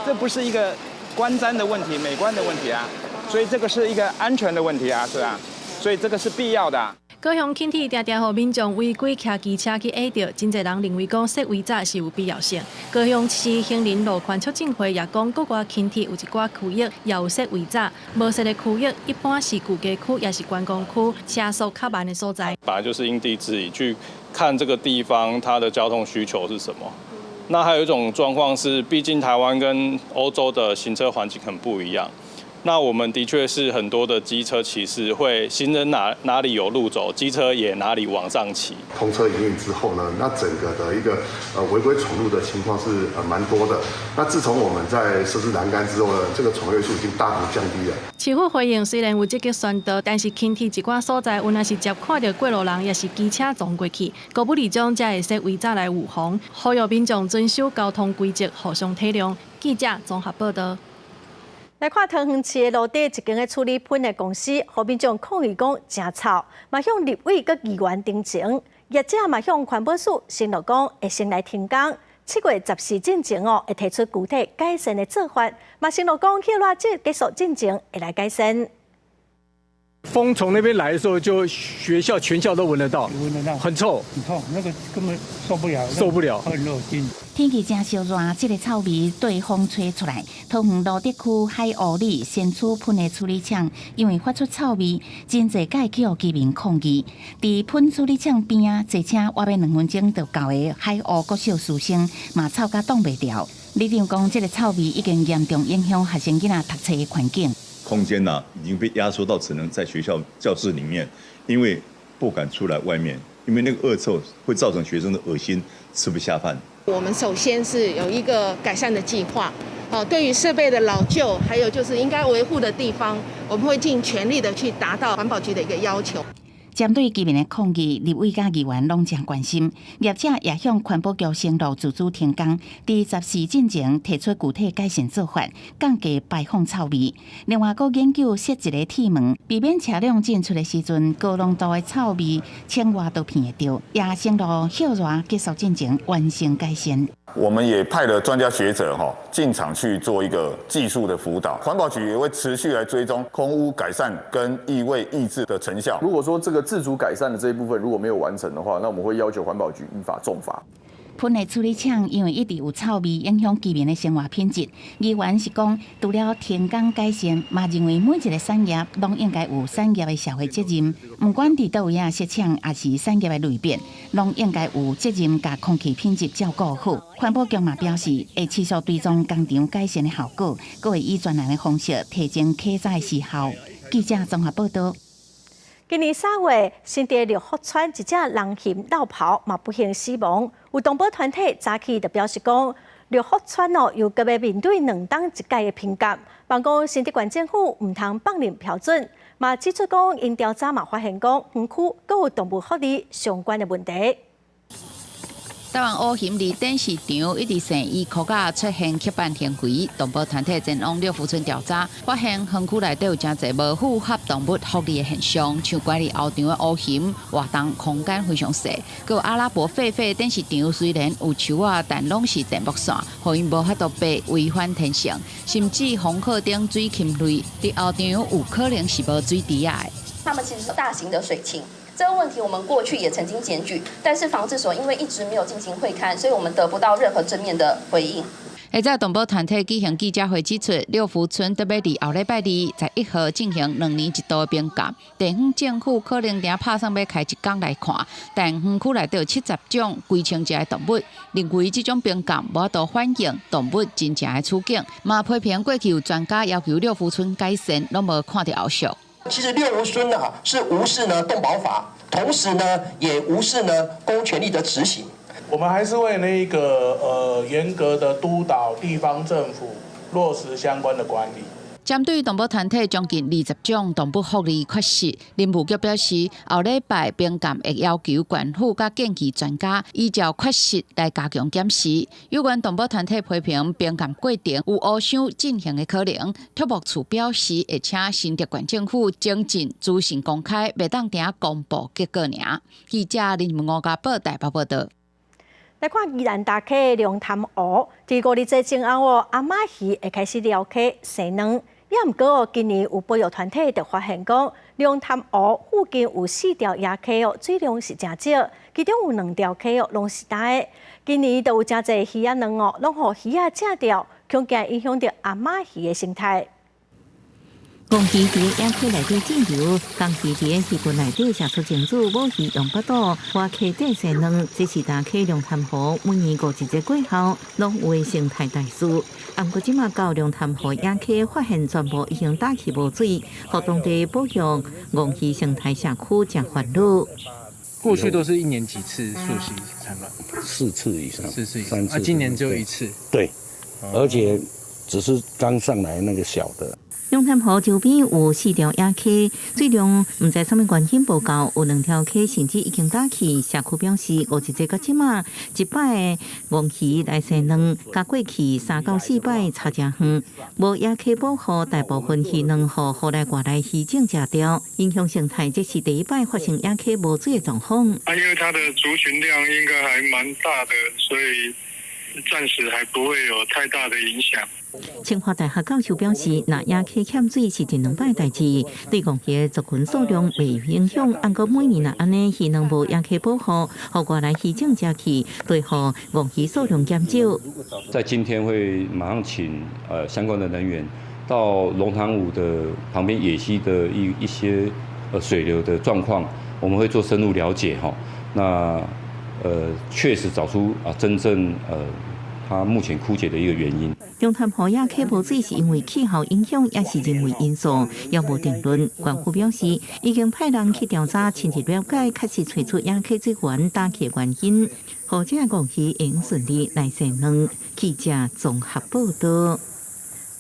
這不是一個觀瞻的問題、美觀的問題啊，所以這個是一個安全的問題啊，是吧？所以這個是必要的。高雄輕鐵定定予民眾違規騎機車去壓著，真濟人認為講設圍柵是有必要性。高雄市行人路權促進會也講，國外輕鐵有一寡區域也有設圍柵，無設的區域一般是舊街區，抑是觀光區，車速較慢的所在。本來就是因地制宜去看這個地方它的交通需求是什麼。那還有一種狀況是，畢竟台灣跟歐洲的行車環境很不一樣。那我們的確是很多的機車騎士會行人哪裡有路走，機車也哪裡往上騎。通車營運之後呢，那整個的一個違規闖入的情況是蠻多的。那自從我們在設置欄杆之後呢，這個闖越數已經大幅降低了。市府回應雖然有積極宣導，但是輕鐵一寡所在有若是捷看著過路人，抑是機車撞過去，高不里長才會設圍柵來預防，呼籲民眾遵守交通規則，互相體諒。記者綜合報道。來看桃園市的蘆底一間咧處理糞的公司，予民眾抗議講誠臭，嘛向立委佮議員陳情，業者嘛向環保署承諾講會先來停工，7月14進前哦，會提出具體改善的做法，嘛承諾講歇熱季結束進前會來改善。風從那邊來的時候，就學校全校都聞得到，聞得到，很臭，很臭，那個根本受不了，受不了，很惡心。天氣真燒熱，這个臭味對風吹出來。桃園蘆竹區海湖里先驅糞的處理廠，因為發出臭味，真濟擺去予居民抗議。佇糞處理廠邊仔，坐車倚欲2分鐘就到的海湖國小師生，嘛臭甲擋袂牢。里長講，這个臭味已經嚴重影響學生囡仔讀冊的環境。空間呢，已經被壓縮到只能在學校教室裡面，因為不敢出來外面，因為那個惡臭會造成學生的噁心，吃不下飯。我們首先是有一個改善的計劃，好，對於設備的老舊，還有就是應該維護的地方，我們會盡全力的去達到環保局的一個要求。針對居民的抗議，立委佮議員攏誠關心，業者也向環保局承諾自主停工，佇14進前提出具體改善做法，降低排放臭味。另外，閣研究設一个鐵門，避免車輛進出的時陣，高濃度的臭味窗外都鼻會著。也承諾歇熱結束進前完成改善。我們也派了專家學者哈進場去做一個技術的輔導，環保局也會持續來追蹤空污改善跟異味抑制的成效。如果說這個自主改善的這一部分如果沒有完成的話，那我們會要求環保局依法重罰。糞的處理廠因為一直有臭味，影響居民的生活品質。議員是講，除了停工改善，嘛認為每一个產業攏應該有產業的社會責任。毋管佇佗位仔設廠，抑是產業的類別，攏應該有責任共空氣品質照顧好。環保局嘛表示，會持續追蹤工廠改善的效果，閣會以專人的方式提前檢查的時效。記者綜合報道。今年3月，新竹六福村一隻人熊落跑嘛不幸死亡。有動保團體早起就表示講，六福村哦又閣欲面對兩冬一改的評鑑，望講新竹縣政府毋通放任標準，嘛指出講𪜶調查嘛發現講，園區閣有動物福利相關的問題。台灣烏熊佇展示場一直生伊箍仔出現刻板行為，動保團體前往六福村調查，發現園區內底有誠濟無符合動物福利的現象，像管理後場的烏熊活動空間非常細，閣有阿拉伯狒狒展示場雖然有樹仔，但攏是電木線，予𪜶無法度爬，違反天性，甚至防火頂水禽類佇後場有可能是無水池仔的。他們其實是大型的水禽。這個問題我們過去也曾經檢舉，但是防治所因為一直沒有進行會勘，所以我們得不到任何正面的回應。下早動保團體舉行記者會指出，六福村特欲佇後禮拜二11號進行2年一度的冰鑑，地方政府可能定拍算欲開一工來看，但園區內底有70種幾千隻的動物，認為這種冰鑑無法度反映動物真正的處境，嘛批評過去有專家要求六福村改善，攏無看著後續。其實六福村啊，是無視呢動保法，同時呢也無視呢公權力的執行。我們還是會那個嚴格的督導地方政府落實相關的管理。針對動保團體將近20種動物福利缺失，林務局表示，後禮拜冰鑑會要求縣府佮建議專家依照缺失來加強檢視。有關動保團體批評冰鑑過程有烏箱進行的可能，畜牧處表示會請新竹縣政府精進資訊公開，袂當定公布結果爾。記者林吳家寶台北報道。來看宜蘭大溪龍潭湖，佇五日節前後哦，鮟鱇魚會開始寮溪生卵。也毋過哦，今年有保育團體就發現講，龍潭湖附近有四條野溪哦，水量是誠少，其中有兩條溪哦，攏是焦的。今年就有誠濟魚仔卵哦，攏予魚仔食著，恐驚影響著鮟鱇魚的生態。雁魚佇野溪內底進游，公魚佇魚群內底射出精子，母魚用腹肚挖溪底生卵，這是大溪龍潭湖每年五一節過後攏有的生態大事。毋過這馬到龍潭湖野溪發現全部已經焦去無水，予當地保育雁魚生態社區誠煩惱。過去都是一年幾次溯溪產卵？四次以上，四次以上，三次。啊，今年只有一次。對，而且只是剛上來那個小的。龍潭湖周邊有四條野溪，水量毋知啥物原因無夠，有兩條溪甚至已經焦去。社區表示，五一節到這馬一擺雁魚來生卵，佮過去3到4擺差誠遠。無野溪保護，大部分魚卵予湖內外來魚種食著，影響生態。這是第一擺發生野溪無水的狀況。啊，因為它的族群量應該還蠻大的，所以暫時還不會有太大的影響。清華大學教授表示，若野溪欠水是一兩擺代誌，對雁魚的族群數量袂有影響。毋過每年若按呢魚卵無野溪保護，予外來魚種食去，會予雁魚數量減少。在今天會馬上請相關的人員到龍潭湖的旁邊野溪的一些水流的狀況，我們會做深入了解哈。那確實找出啊真正它目前枯竭的一個原因。龍潭湖野溪無水是因為氣候影響，抑是人為因素，猶無定論。縣府表示，已經派人去調查，深入了解，確實揣出野溪水源焦去的原因，予這雁魚會用順利來生卵。記者綜合報道。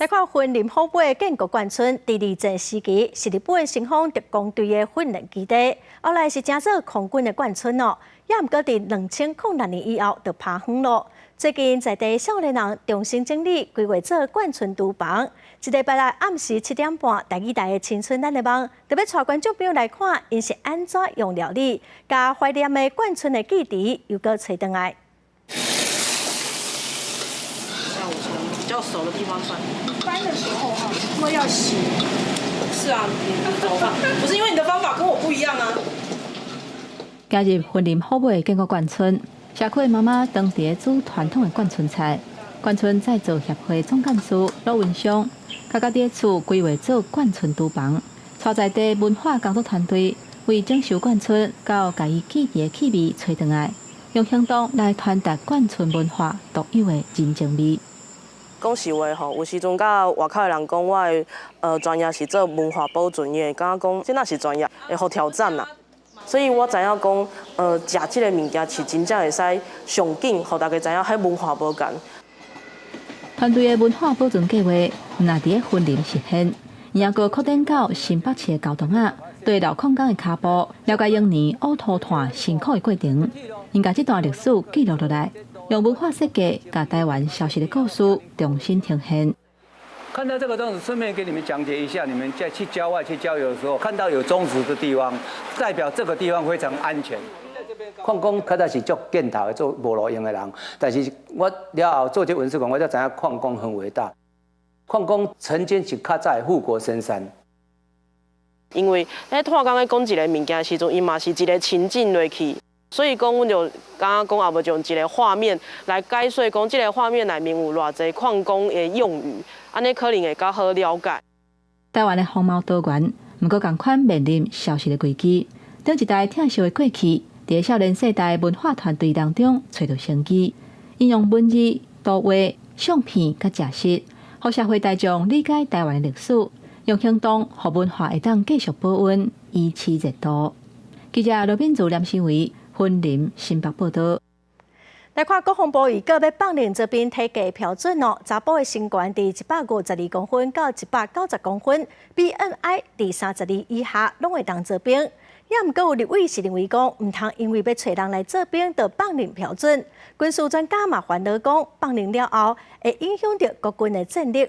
來看雲林虎尾建國眷村，佇二戰時期是日本先鋒特攻隊的訓練基地，後來是成做空軍的眷村哦。也毋過佇2006年以後就拋荒咯。最近在地少年人重新整理規劃做眷村廚房，這禮拜六暗時7點半，台語台的青春咱的夢，特欲帶觀眾朋友來看，𪜶是按怎用料理，共懷念的眷村的記憶又閣揣轉來。那我從比較熟的地方翻。翻的時候哈，因為要洗。是啊，你怎麼辦？不是因為你的方法跟我不一樣啊。加入雲林虎尾建國眷村，社區的媽媽當佇煮傳統的眷村菜。眷村再造協會總幹事羅文祥，共家己的厝規劃做眷村廚房，帶在地文化工作團隊為整修眷村，佮共伊記憶的氣味揣轉來，用行動來傳達眷村文化獨有的人情味。講實話吼，有時陣佮外口的人講，我的專業是做文化保存的，感覺講這哪是專業，會予挑戰啦。所以我知影講，食這个物件是真正會使上緊，予大家知影彼文化無仝。團隊的文化保存計劃，毋但佇咧雲林實現，也閣擴展到新北市的高洞仔，對老礦工的跤步，了解當年烏塗炭辛苦的過程，𪜶共這段歷史記錄落來，用文化設計，共台灣消失的故事重新呈現。看到這個鐘子，順便給你們講解一下，你們在去郊外去郊遊的時候，看到有鐘子的地方，代表這個地方非常安全。礦工較早是足見頭的，做無路用的人，但是我了後做這文史館，我才知影礦工很偉大。礦工曾經是較早的護國神山。因為咧炭工咧講一个物件的時陣，伊嘛是一个情境落去。所以講，阮就感覺講，也無就用一個畫面來解說，講這個畫面內面有偌濟礦工的用語，按呢可能會較好了解。台灣的風貌多元，毋過仝款面臨消失的危機。頂一代疼惜的過去，佇少年世代文化團隊當中揣著生機，應用文字、圖畫、相片佮食食，予社會大眾理解台灣的歷史，用行動予文化會當繼續保溫，維持熱度。記者羅敏祖、連新偉、雲林新北報導。來看國防部預告欲放寬這邊體格標準哦，查埔的身懸佇152公分到190公分，BMI 佇32以下，攏會當做兵。也毋過有立委是認為講，毋通因為欲揣人來做兵，就放寬標準。軍事專家嘛煩惱講，放寬了後會影響著國軍的戰力。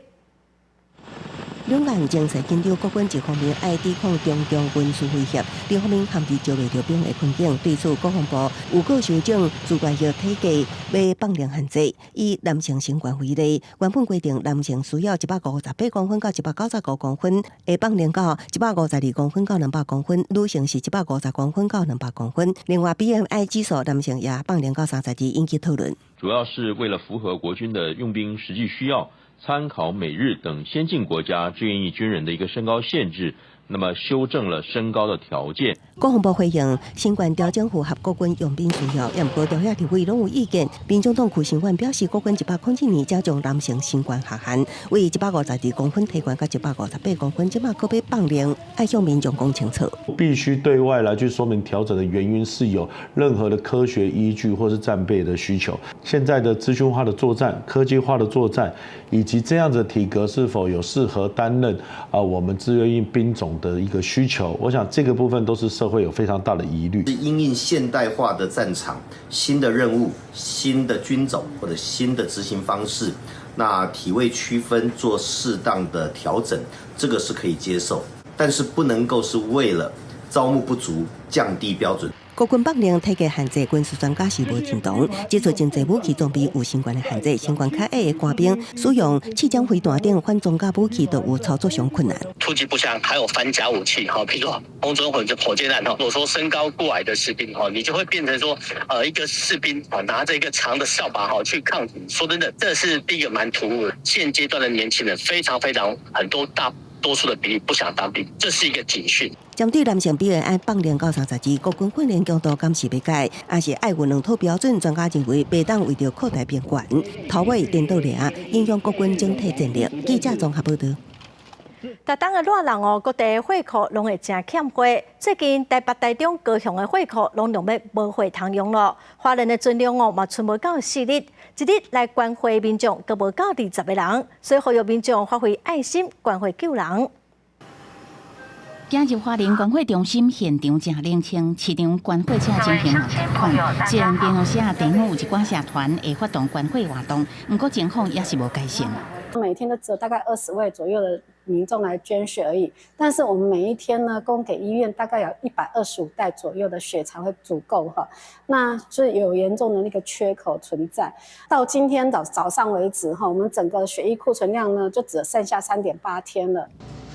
兩岸情勢緊張，國軍一方面愛抵抗中共軍事威脅，另一方面陷佇招袂著兵的困境。對此，國防部預告修正自願役體格，欲放寬限制。以男性身懸為例，原本規定男性需要158公分到195公分，會放寬到152公分到200公分；女性是150公分到200公分。另外，BMI 指數男性也放寬到32，引起討論。主要是為了符合國軍的用兵實際需要。參考美日等先進國家志願役軍人的一個身高限制，那麼修正了身高的條件。國防部回應，身懸調整符合國軍用兵需要，也毋過朝野立委攏有意見。民眾黨柯興遠表示，國軍102年才將男性身懸下限，為152公分提懸到158公分，這馬閣欲放寬，愛向民眾講清楚。必須對外來去說明調整的原因是有任何的科學依據或是戰備的需求。現在的資訊化的作戰、科技化的作戰，以及這樣子體格是否有適合擔任啊我們志願役兵種的一個需求，我想這個部分都是社會有非常大的疑慮。是因應現代化的戰場、新的任務、新的軍種或者新的執行方式，那體位區分做適當的調整，這個是可以接受，但是不能夠是為了招募不足降低標準。國軍放寬體格限制，軍事專家是無認同。指出真濟武器裝備有身懸的限制，身懸較矮的官兵使用刺針飛彈等反裝甲武器都有操作上困難。突擊步槍還有反甲武器，哈，譬如說空中或者火箭彈，哈。如果說身高過矮的士兵，哈，你就會變成說，一個士兵啊拿着一個長的掃把，哈，去抗敵。說真的，這是第一個蠻突兀的。現階段的年輕人非常非常很多大多數的比例不想當兵，這是一個警訊。針對男性 BMI 放寬到32，國軍訓練強度敢是欲改，抑是愛有兩套標準？專家認為，袂當為著擴大兵源，頭尾顛倒掠，影響國軍整體戰力。記者綜合報導。逐冬的熱人哦，各地血庫攏會誠欠血。最近台北、台中、高雄的血庫攏用欲無血通用囉。花蓮的存量哦，嘛賰無夠四日，一日來捐血民眾閣無夠20個人，所以呼籲民眾發揮愛心，捐血救人。今日花蓮捐血中心現場誠冷清，市場捐血車情形嘛仝款。雖然平常時啊，地方有一寡社團會發動捐血活動，毋過情況也是無改善。每天都只有大概20位左右的民眾來捐血而已，但是我們每一天呢，供給醫院大概有125袋左右的血才會足夠哈，那是有嚴重的那個缺口存在。到今天早早上為止哈，我們整個血液庫存量呢，就只剩下3.8天了。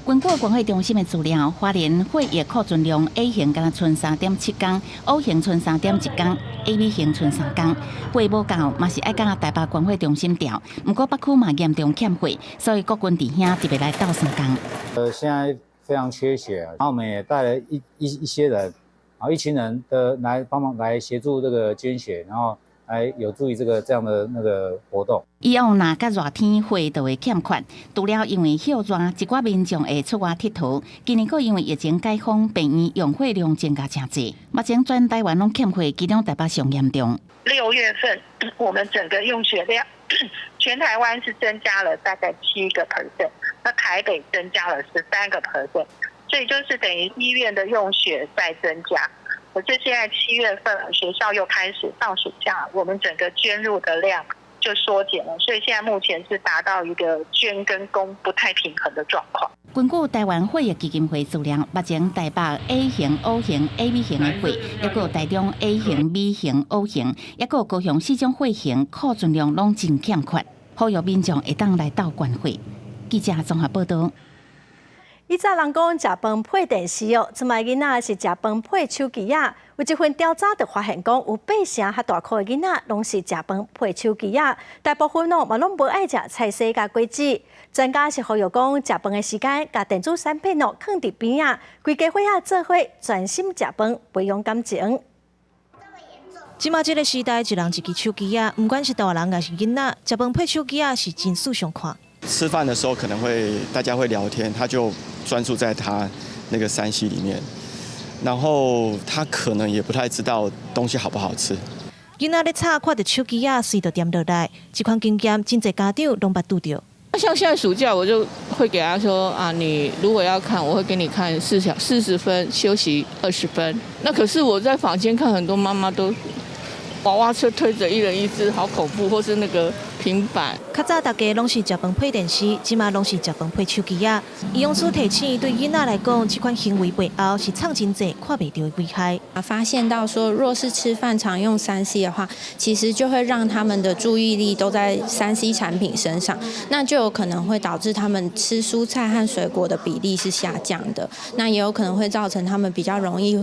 根據捐血中心的資料，花蓮血液庫存量 A 型敢若賰3.7工，O 型賰3.1工，AB 型賰3工。血無夠，嘛是愛佮台北捐血中心調。毋過北區嘛嚴重欠血，所以國軍佇遐特別來鬥相共。現在非常缺血，然後我們也帶了一些人，然後一群人的來幫忙來協助這個捐血，然後來有助於這個這樣的那個活動。以往若較熱天血就會欠缺，除了因為暑熱，一寡民眾會出外𨑨迌。今年閣因為疫情解封，病院用血量增加誠濟。目前全台灣攏欠血，其中台北上嚴重。6月份，我們整個用血量，全台灣是增加了大概7個 percent，那台北增加了13個 percent，所以就是等於醫院的用血在增加。可是現在7月份學校又開始放暑假，我們整個捐入的量就縮減了，所以現在目前是達到一個捐跟供不太平衡的狀況。根據台灣血液基金會資料，目前台北 A 型、O 型、AB 型的血，抑閣台中 A 型、B 型、O 型，抑閣高雄四種血型庫存量攏真欠缺，呼籲民眾會當來鬥捐血。記者綜合報導。以早人講食飯配電視哦，這擺囡仔是食飯配手機仔。有一份調查就發現講，有八成較大箍的囡仔攏是食飯配手機仔，大部分哦嘛攏無愛食菜絲佮果子。專家是呼籲講，食飯的時間共電子產品哦囥佇邊仔，規家伙仔做伙專心食飯，培養感情。這馬這个時代，一人一支手機仔，毋管是大人抑是囡仔，食飯配手機仔是真素常看。吃飯的時候可能會大家會聊天，他就專注在他那個3C 裡面，然後他可能也不太知道東西好不好吃。囡仔咧吵，看著手機仔，隨就恬落來。這款經驗真濟家長攏捌拄著。像現在暑假，我就會給他說啊，你如果要看，我會給你看40分，休息20分。那可是我在坊間看很多媽媽都娃娃車推着一人一隻，好恐怖，或是那個平板。較早大家攏是食飯配電視，這馬攏是食飯配手機仔。營養師提醒，對囡仔來講，這款行為背後是藏真濟看袂著的危害。啊，發現到說，若是吃飯常用3C 的話，其實就會讓他們的注意力都在3C 產品身上，那就有可能會導致他們吃蔬菜和水果的比例是下降的。那也有可能會造成他們比較容易，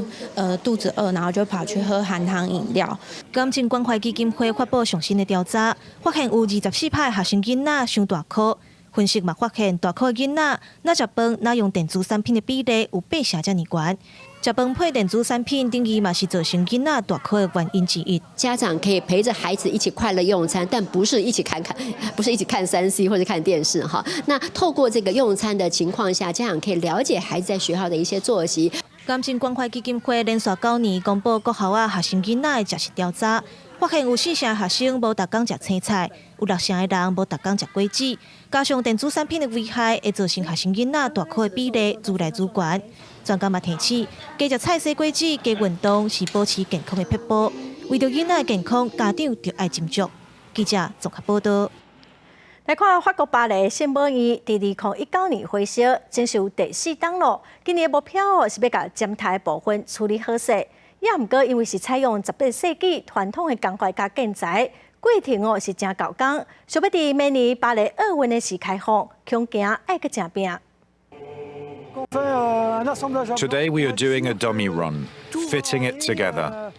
肚子餓，然後就跑去喝含糖飲料。感情關懷基金會發布上新的調查，發現有24%學生囡仔傷大箍。分析嘛發現，大箍的囡仔若食飯若用電子產品的比例有八成遮爾懸。食飯配電子產品，等於嘛是造成囡仔大箍的原因之一。家長可以陪着孩子一起快樂用餐，但不是一起看看，不是一起看3C 或者看電視哈。那透過這個用餐的情況下，家長可以了解孩子在學校的一些作息。感情關懷基金會連續9年公布國校仔學生囡仔的食食調查，發現有四成學生無逐工食青菜，有六成的人無逐工食果子，加上電子產品的危害，會造成學生囡仔大箍的比例愈來愈懸。專家嘛提醒，加食菜絲果子、加運動是保持健康的撇步。為著囡仔的健康，家長著愛斟酌。記者綜合報道。來看法國巴黎聖母院，佇2019年火燒，整修第四冬囉。今年的目標哦，是欲共尖塔部分處理好勢。也毋過因為是採用18世紀傳統的工法佮建材，過程哦是誠猴工。想欲佇明年巴黎奧運的時開放，恐驚愛閣誠拚。 Today we are doing a dummy run, fitting it together.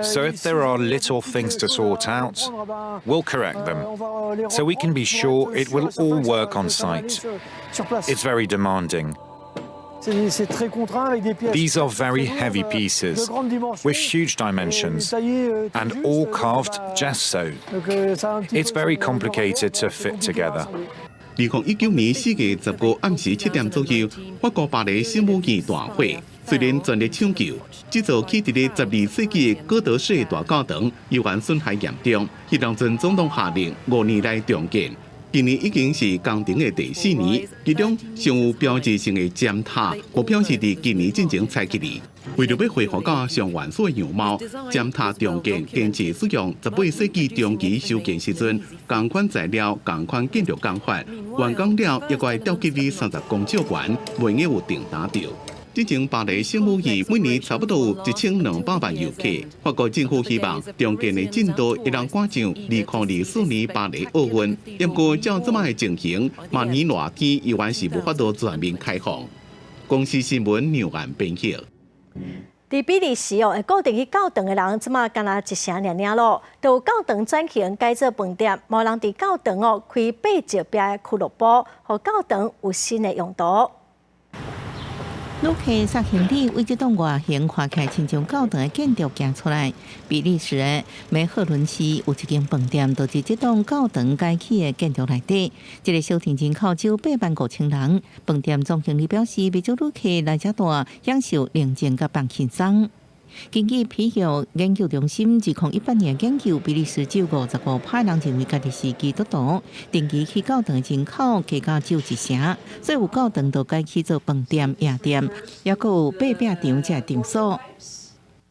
So if there are little things to sort out, we'll correct them, so we can be sure it will all work on site. It's very demanding. These are very heavy pieces with huge dimensions and all carved just so. It's very complicated to fit together. 2019年4月15暗時7點左右，法國巴黎聖母院大火，雖然全力搶救，這座起佇咧12世紀的哥德式大教堂猶原損害嚴重。彼當陣總統下令5年內重建，今年已經是工程的第四年，其中上有標誌性的尖塔，目標是佇今年進前拆起來。為著欲恢復到上原始的樣貌，尖塔重建堅持使用18世紀中期修建時陣仝款材料、仝款建築工法，完工了猶閣會吊距離30公尺懸，袂用有釘打著。之前巴黎聖母院每年差不多有1200萬遊客，法國政府希望重建的進度會當趕上2024年巴黎奧運。不過照這擺的情形，明年熱天猶原是無法度全面開放。公視新聞梁安編譯。佇比利時哦，會固定去教堂的人，這馬干焦一成爾爾囉，就有教堂轉型改做飯店，無人佇教堂哦開爬石壁的俱樂部，予教堂有新的用途。旅客塞行李為這棟外形看起來親像教堂的建築行出來。比利時的梅赫倫市有一間飯店，就是這棟教堂改起的建築內底。這个小鎮人口只有8萬5千人。飯店總經理表示，袂少旅客來遮蹛，享受寧靜佮放輕鬆。根據皮尤研究中心2018年研究，比利時只有55%人認為家己是基督徒，定期去教堂的人口加到只有一成，所以有教堂就改起做飯店、夜店，抑閣有爬壁牆這場所。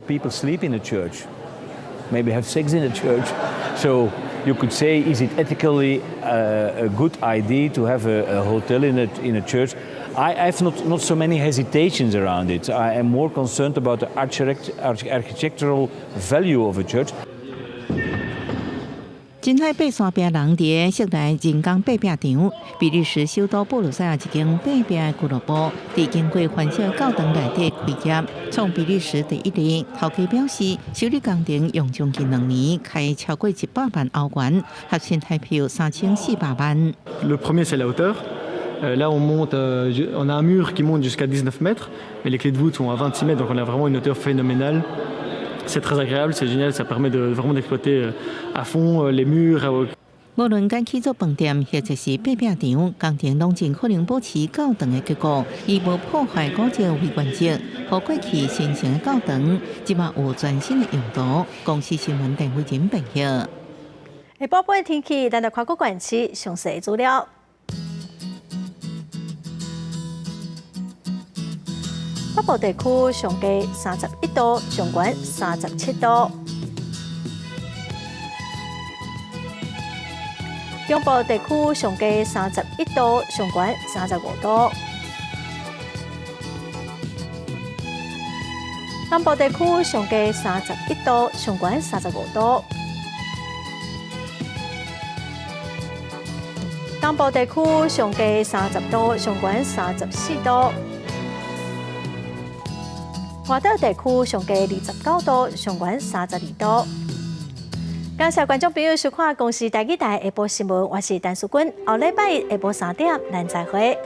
People sleep in the church, maybe have sex in the church. So you could say, is it ethically a good idea to have a hotel in a church? I have not so many hesitations around it. I am more concerned about the architectural value of a church. 這真海爬山壁人佇室內人工爬壁場，比利時首都布魯塞爾一間爬壁俱樂部，佇經過翻修教堂內底開業，創比利時第一例。頭家表示，修理工程用將近2年，開超過100萬歐元，合新台票3400萬。 Le premier c'est la hauteur. Là on monte, on a un mur qui monte jusqu'à 19 mètres, mais les clés de voûte sont à 26 mètres, donc on a vraiment une hauteur phénoménale. C'est très agréable, c'est génial, ça permet de vraiment d'exploiter à fond les murs. 無論揀去做飯店或者是爬壁場，工程攏盡可能保持教堂的結構，以無破壞古蹟為原則，予過去神聖的教堂，這馬有全新的用途。公視新聞鄧慧仁編譯。下晡晡天氣，咱來看各縣市詳細資料。北部地區上低31度，上懸37度。中部地區上低31度，上懸35度。南部地區上低31度，上懸35度。東部地區上低30度，上懸34度。外島地區上低29度，上懸32度。感謝觀眾朋友收看《公視台語台》下晡新聞，我是陳淑君。後禮拜一下晡3點，咱再會。